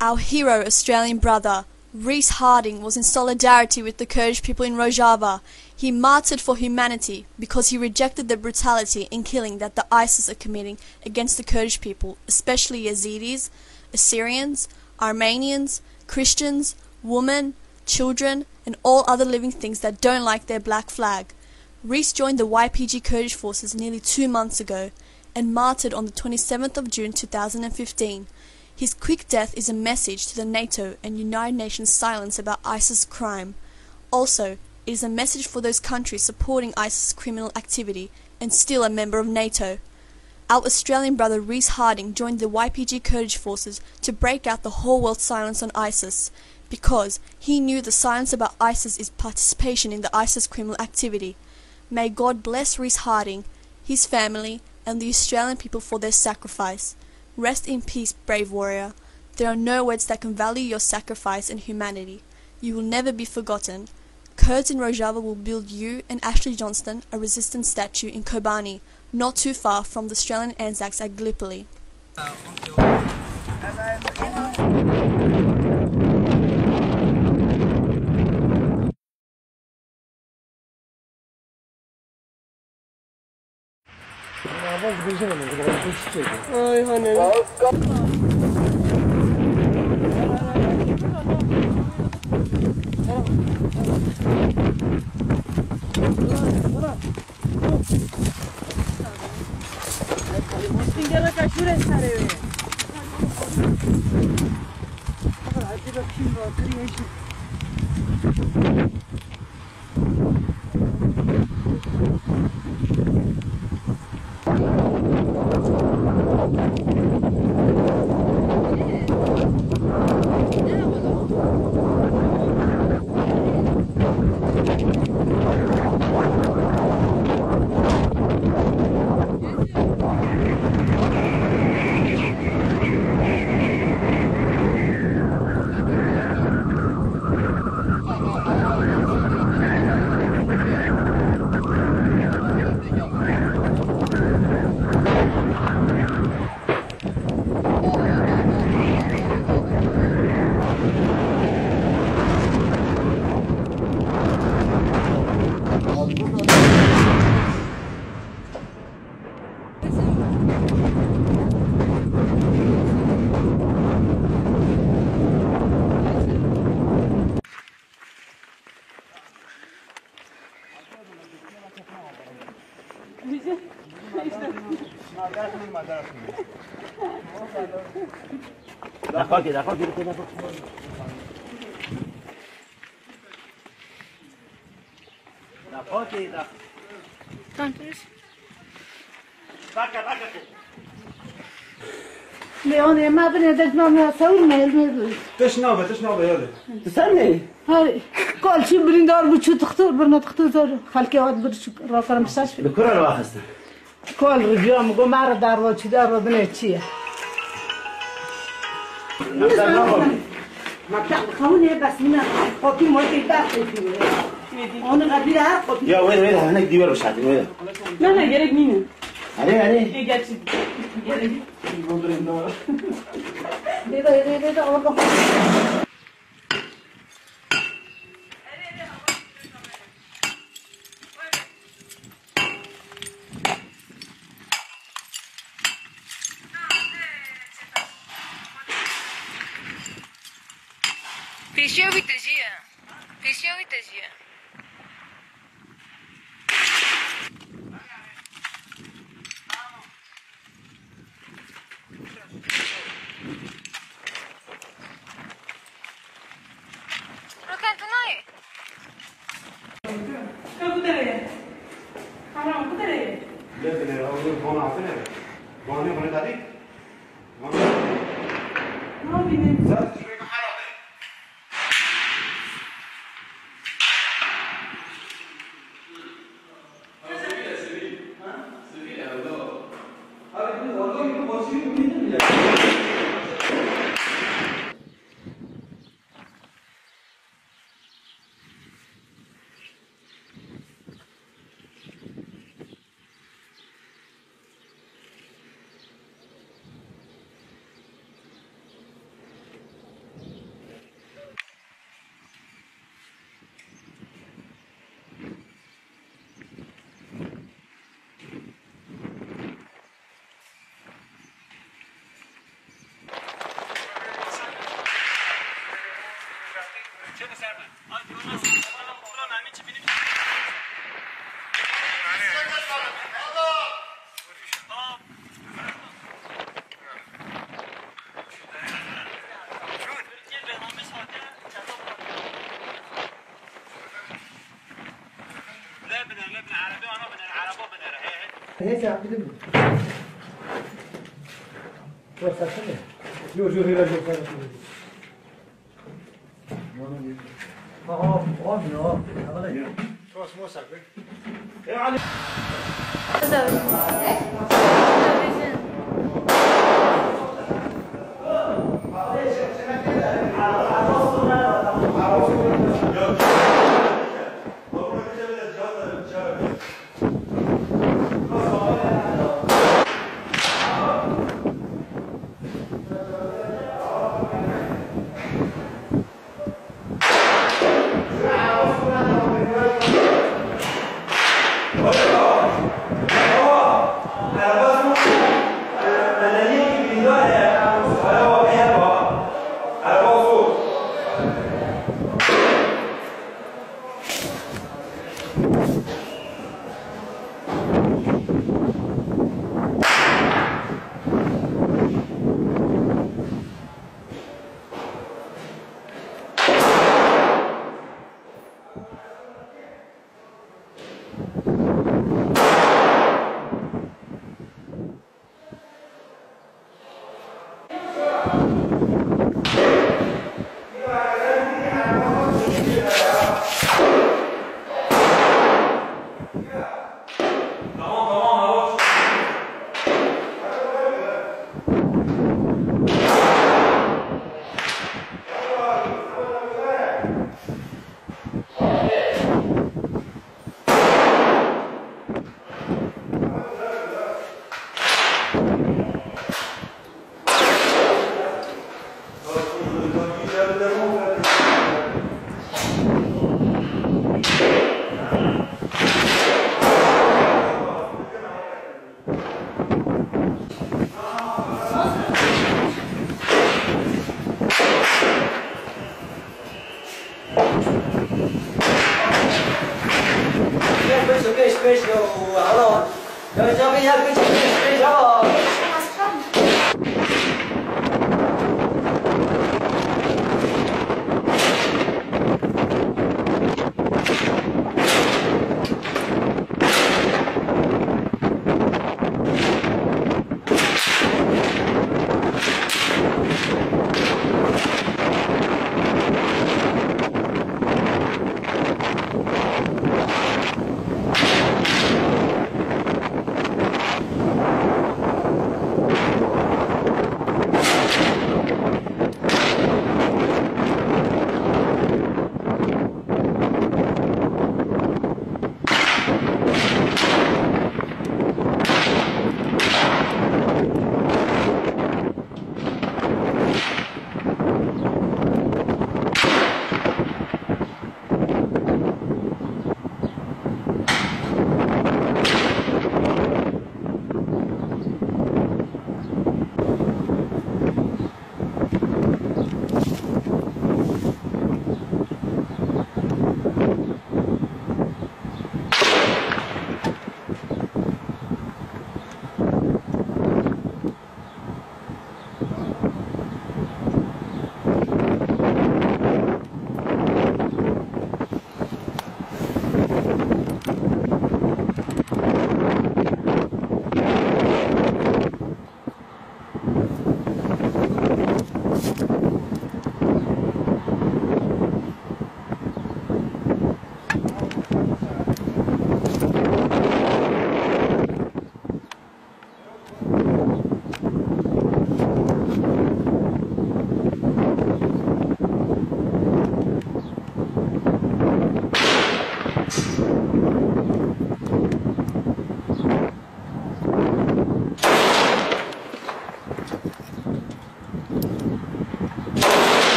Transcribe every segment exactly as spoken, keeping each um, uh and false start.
Our hero Australian brother, Reece Harding, was in solidarity with the Kurdish people in Rojava. He martyred for humanity because he rejected the brutality and killing that the ISIS are committing against the Kurdish people, especially Yazidis, Assyrians, Armenians, Christians, women, children, and all other living things that don't like their black flag. Reece joined the Y P G Kurdish forces nearly two months ago and martyred on the twenty-seventh of June two thousand and fifteen. His quick death is a message to the NATO and United Nations silence about ISIS crime. Also, it is a message for those countries supporting ISIS criminal activity and still a member of NATO. Our Australian brother Reece Harding joined the Y P G Kurdish forces to break out the whole world's silence on ISIS, because he knew the silence about ISIS is participation in the ISIS criminal activity. May God bless Reece Harding, his family, and the Australian people for their sacrifice. Rest in peace, brave warrior. There are no words that can value your sacrifice and humanity. You will never be forgotten. Kurds in Rojava will build you and Ashley Johnston a resistance statue in Kobani, not too far from the Australian Anzacs at Gallipoli. Ay, hane. Gerek aşure sarı. Daxwakê, daxwakê, daxwakê. Daxwakê, dax- Tantuş. Lê onê me binê dejma me sewir me hilmê bi. Tiş nabe, tiş nabe yade. Sen ne? Hay, kal çi birîndar bû çû dixtor, birine dixtor zor. Xelkê hat bir çû rakarım saç. Li kura li waxistin? Kal riviya mi go me re darwa çi darwa binê çi ye? Mebda naxwe. Mebda xewin e bes min e. Xwetî motî ber xwetî. Onu xebîra xwetî. Ya wê de, wê de, hinek dîwar bişatî, wê de. Ne, ne, gerek nîne. Erê, erê. Gerçi gerek. Dede, dede, dede, orada. Pêşiya wî tijî ye. Pêşiya wî tijî ye. Roken, tu nayê? Ka ku derê ye? Kamera ku derê ye? Ne derê? Ew van hatine. Vanê, vanê dadî. Van. Nabînim. Zat şuraya harabe. Neyse, gidelim. Yok, sakın. Yok, yok, yok, yok, yok. Tamam, olmuyor. Tamam.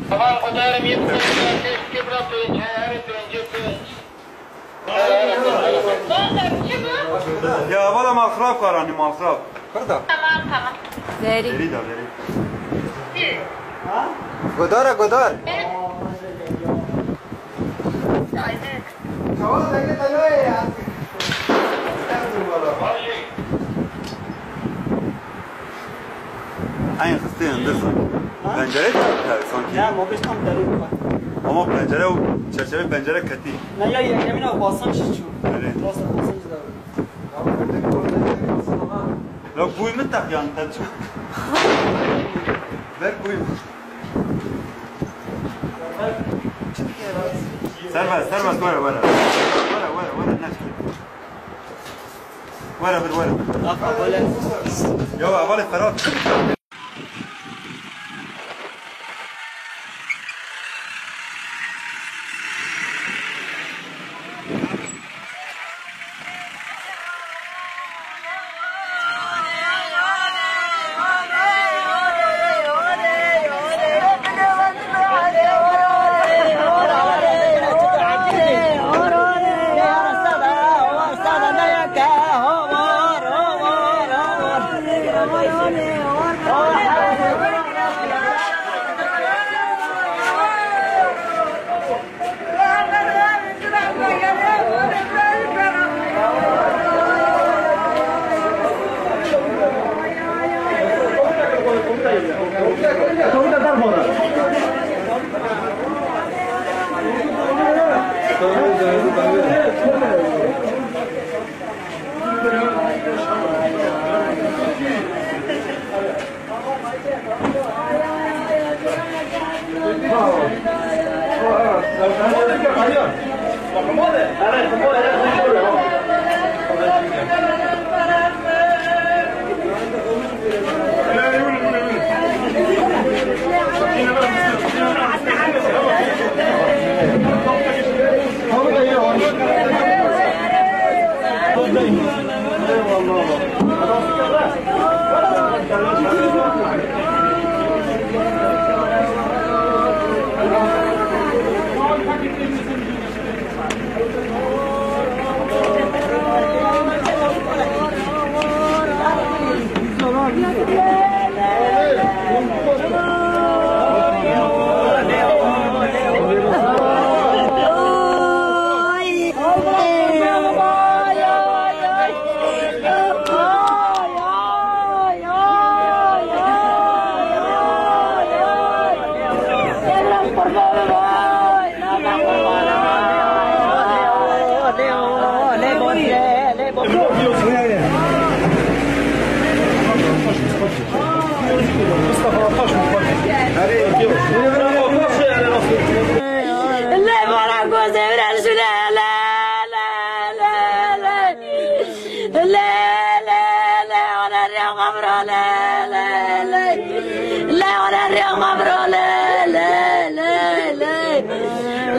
Tamam, Xwedayê min, pênc, pênc, kibra pênc, her pêncî pênc. Ya, wala malxirab karanî, malxirab. Kurda. Tamam, tamam. Verî. Verî da, verî. Godar e, godar. Çawa denge tenoye ya. Estağfurullah. Eyn xistê hindê sanki. Ha? Pencere de sanki. Ya, ma beş tam derû. Ama pencere û çerçeve pencere ketî. Ne ya, yekemîn ew basan jî çû. Belê. Rasta basan jî derû. La bûy min teqiyan te çû. Ber bûy min. Serbest, serbest, were, were. Were, were, were, ne. Were, bir, were. Afa, were. Ya, hevalê Ferhat.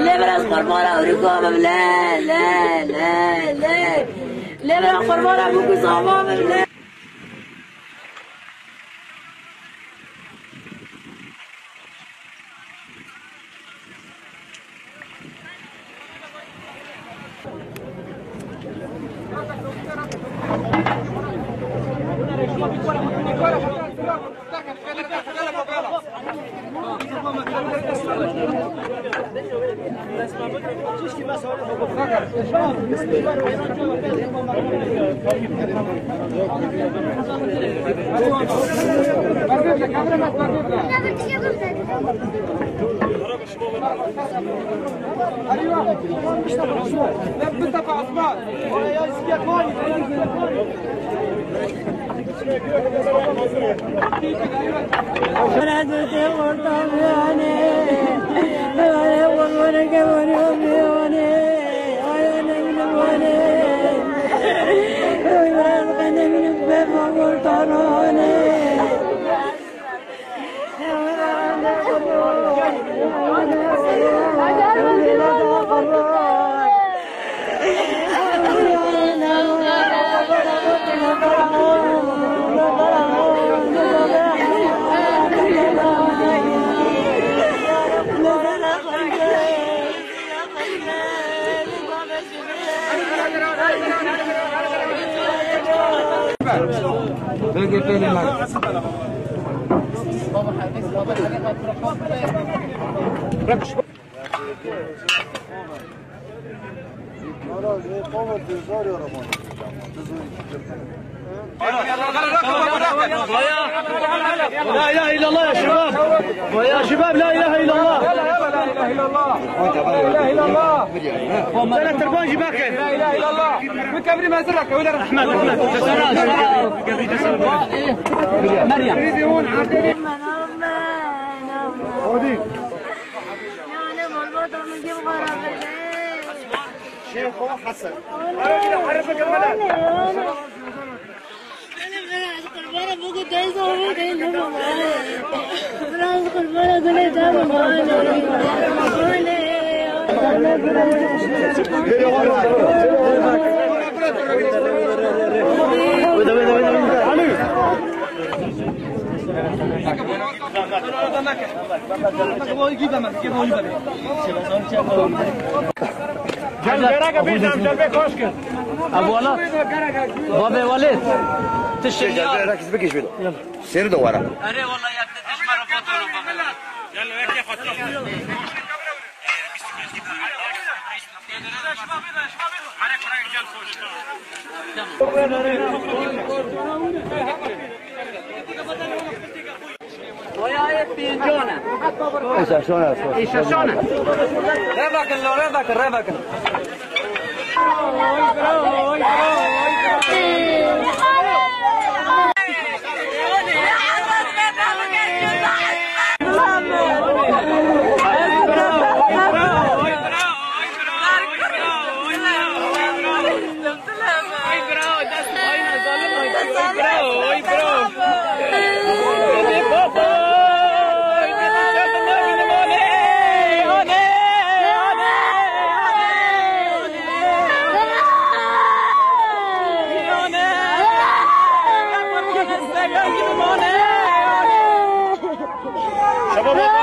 Lê bira qurbana Ewropa bim, lê, lê, lê, lê. Lê bira qurbana bûk û zava bim, lê. لا إله إلا الله يا شباب. ويا شباب، لا إله إلا الله. لا إله إلا الله. ثلاث أرباع جباكن. لا إله إلا الله. من كبري ما زرك، ولا أحمد، أحمد. مريم. شيخ حسن. Gel, gerek bir zam, gel bir koş gel. Ebu Alat. Babê Walid. Tiştê Gel, ya. Gel, herkes bir kişi. Seri de var ha. Erê, wala ya, te dişmara fotoğrafı. Gel, erkek fotoğrafı. Oya, e, pêncan e. Îşeşan e. Îşeşan e. Rêvekin lo, rêvekin, rêvekin. Ay, bravo, dest ayna zalim ay, ay, bravo, ay, bravo. Ay, baba, ay, baba, ay, baba, ay, baba, ay, baba.